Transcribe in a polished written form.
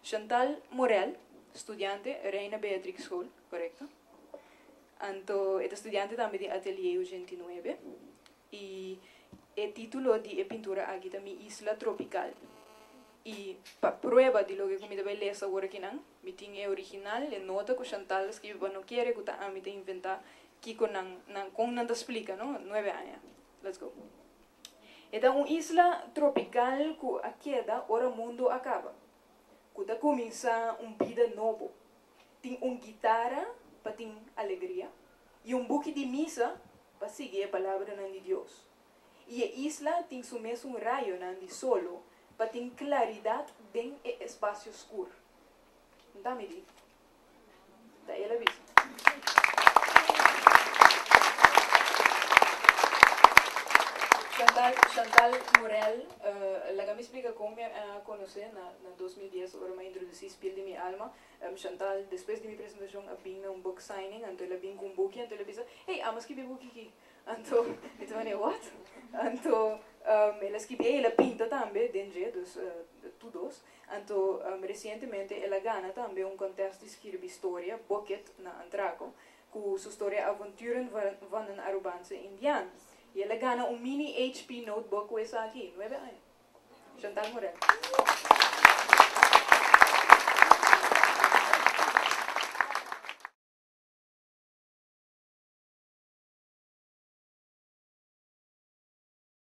Chantal Morel, studiante Reina Beatrix School, korekto? Anto e ta studiante tambe di Atelier 89 i e título di e pintura aki ta Mi Isla Tropical. I pa prueba di loke ku mi ta bai lesa awor akinan, mi tin e original, e nota ku Chantal a skibi pa no kere ku ta ami ta inventá kiko nan nan kon nan ta splika, no? Nuebe aña. Let's go. E ta un isla tropical cu a keda ora mundo a caba, cu ta cuminsa un bida nobo. Tin un guitara pa tin alegria y un buki di misa pa sigui e palabranan di Dios. Y e isla tin su mesun rayonan di solo pa tin claridad den e espacio scur. Nta mi di. Ta el a bisa. Chantal, Chantal Morel, laga mi splika kon mi a konosé na na 2010 ora mi a introdusí Spiel di mi alma. Chantal despues di mi presentashon a bin na un book signing anto el a bin ku un buki anto el a bisa, hey, amo skibi buki aki. Anto mi ta manera, what? Anto el a skibié i el a pinta tambe den dje, dus tur dos. Anto resientemente el a gana tambe un contest di skirbi storia, Boeket, na Antraco, ku su storia Avonturen van een Arubaanse Indiaan. I el a gana un mini HP notebook ku esaki, nuebe aña. Chantal Morel.